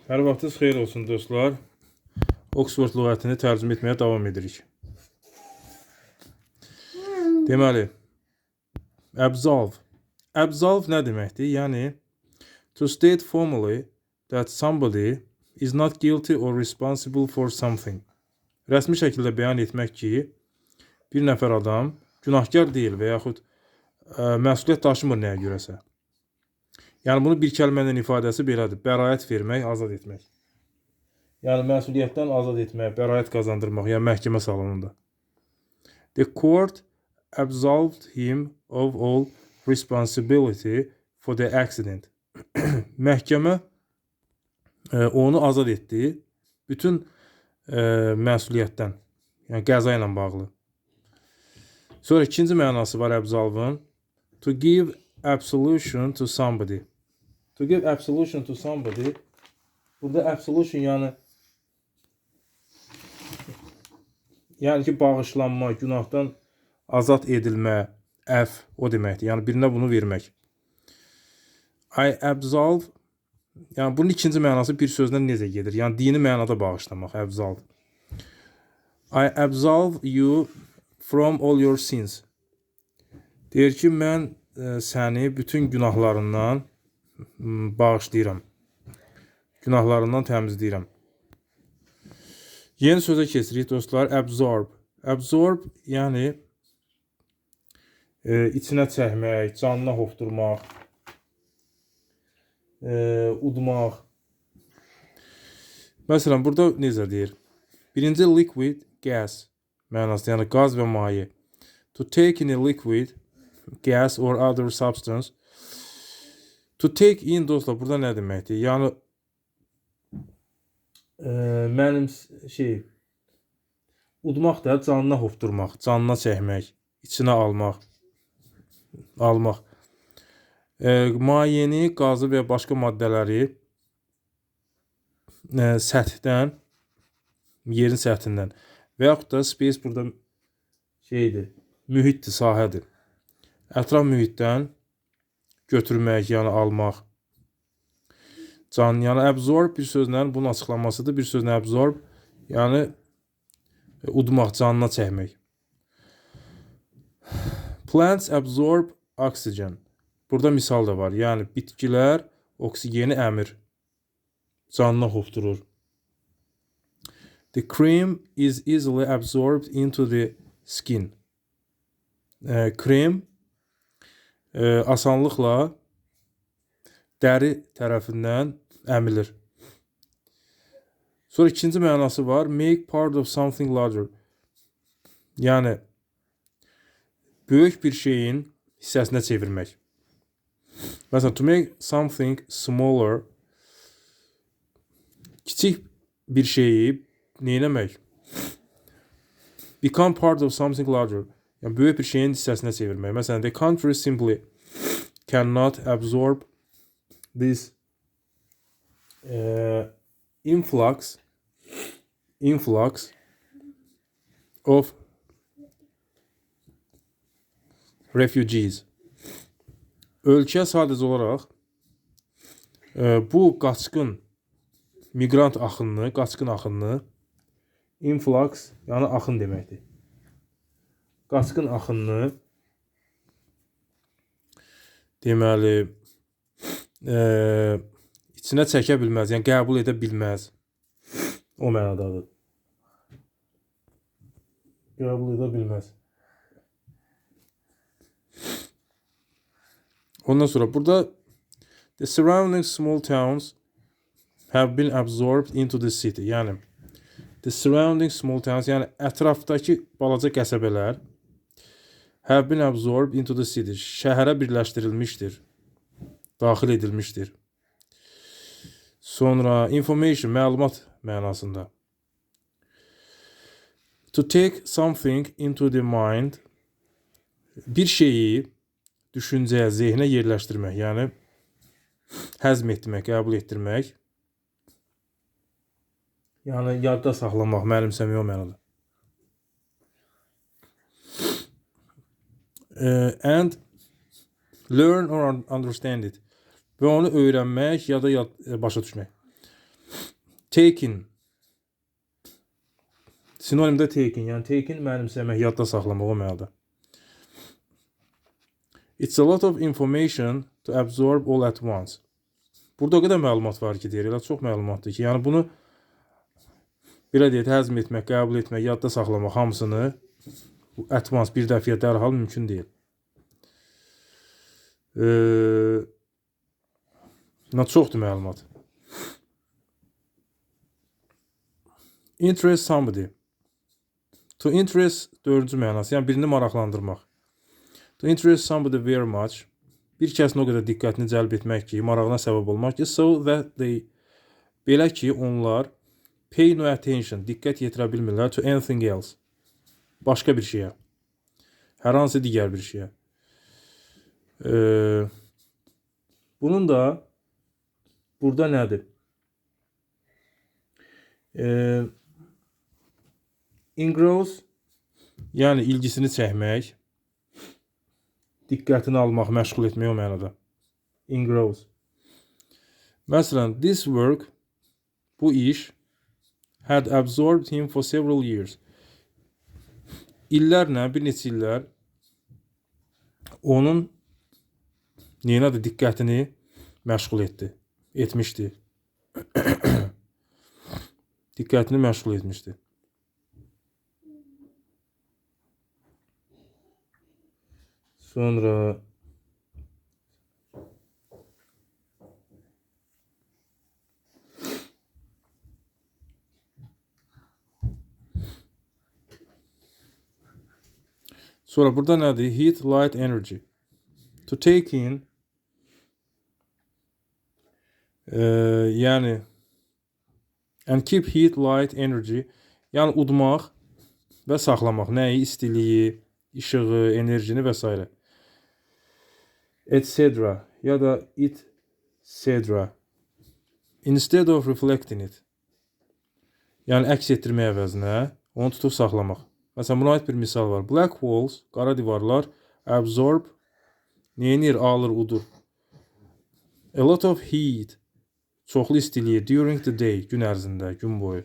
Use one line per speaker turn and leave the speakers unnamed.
Hər vaxtınız xeyir olsun dostlar. Oxford lüğətini tərcümə etməyə davam edirik. Deməli, absolve. Absolve nə deməkdir? Yəni to state formally that somebody is not guilty or responsible for something. Rəsmi şəkildə bəyan etmək ki, bir nəfər adam günahkar deyil və yaxud məsuliyyət daşımır nəyə görəsə. Yəni bunu bir kəlmə ilə ifadəsi belədir. Bəraət vermək, azad etmək. Yəni məsuliyyətdən azad etmək, bəraət qazandırmaq, yəni məhkəmə salonunda. The court absolved him of all responsibility for the accident. Məhkəmə onu azad etdi bütün məsuliyyətdən, yəni qəza ilə bağlı. Sonra ikinci mənası var absolve-ın. To give absolution to somebody. To give absolution to somebody. Burada absolution yəni ki, bağışlanma, günahdan azad edilmə, əf o deməkdir. Yəni birinə bunu vermək. I absolve, yəni bunun ikinci mənası bir sözlə necə gedir? Yəni dini mənada bağışlamaq, absolve. I absolve you from all your sins. Deyir ki, mən səni bütün günahlarından bağışlayıram. Günahlarından təmizləyirəm. Yeni sözə keçirik dostlar. Absorb. Absorb yəni içinə çəkmək, canına hopdurmaq, udmaq. Məsələn, burada necə deyir? Birinci liquid, gas mənası, yəni qaz və maye. To take in a liquid, gas or other substance. To take in dostlar, burada nə deməkdir? Yəni mənim şey udmaq da canına hopdurmaq, canına çəkmək, içinə almaq, almaq. Mayeni, qazı və başqa maddələri səthdən, yerin səthindən və yaxud da space burada şeydir, mühitdir, sahədir. Ətraf mühitdən götürmək, yəni almaq. Can, yəni absorb bir sözlə bunun açıqlamasıdır. Bir sözlə absorb, yəni udmaq, canına çəkmək. Plants absorb oxygen. Burada misal da var. Yəni bitkilər oksigeni əmir. Canına hopdurur. The cream is easily absorbed into the skin. Krem asanlıqla dəri tərəfindən əmilir. Sonra ikinci mənası var. Make part of something larger. Yəni böyük bir şeyin hissəsinə çevirmək. Məsələn, to make something smaller, kiçik bir şeyi nə etmək? Become part of something larger. Yəni böyük bir şeyin hissəsinə çevirmək. Məsələn, the country simply cannot absorb this influx of refugees. Ölkə sadəcə olaraq bu qaçqın miqrant axınını, qaçqın axınını, influx yəni axın deməkdir. Qaçqın axınını deməli içinə çəkə bilməz, yəni qəbul edə bilməz. O mənadadır. Qəbul edə bilməz. Ondan sonra burada the surrounding small towns have been absorbed into the city. Yəni the surrounding small towns, yəni ətrafdakı balaca qəsəbələr have been absorbed into the city. Şəhərə birləşdirilmişdir. Daxil edilmişdir. Sonra information, məlumat mənasında. To take something into the mind, bir şeyi düşüncəyə, zehnə yerləşdirmək, yəni həzm etmək, qəbul etdirmək. Yəni yadda saxlamaq, mənimsəmək o mənada. And learn or understand it. Və onu öyrənmək ya da başa düşmək. Taking. Sinonimdə taking, yəni taking mənimsəmək, yadda saxlamaq o mənada. It's a lot of information to absorb all at once. Burada o qədər məlumat var ki, deyir, elə çox məlumatdır ki, yəni bunu belə deyək, həzm etmək, qəbul etmək, yadda saxlamaq hamısını at once, bir dəfəyə dərhal mümkün deyil. Çoxdur məlumat. Interest somebody. To interest dördüncü mənası, yəni birini maraqlandırmaq. To interest somebody very much. Bir kəsin o qədər diqqətini cəlb etmək ki, marağına səbəb olmaq ki, so that they, belə ki, onlar pay no attention, diqqət yetirə bilmirlər to anything else. Başqa bir şeyə. Hər hansı digər bir şeyə. Bunun da burada nədir? Engross, yəni ilgisini çəkmək, diqqətini almaq, məşğul etmək o mənada. Engross. Məsələn, this work, bu iş had absorbed him for several years. İllərlə, bir neçə illər onun neyinədir diqqətini məşğul etdi, etmişdi. Diqqətini məşğul etmişdi. Sonra burada nədir? Heat, light, energy. To take in, yəni and keep heat, light, energy, yəni udmaq və saxlamaq. Nəyi? İstiliyi, işığı, enerjini və s. Etc. ya da it cetera. Instead of reflecting it. Yəni əks etdirmək əvəzinə onu tutub saxlamaq. Məsələn, buna aid bir misal var. Black walls, qara divarlar, absorb, neyinir? Alır, udur. A lot of heat, çoxlu istiliyi during the day, gün ərzində, gün boyu.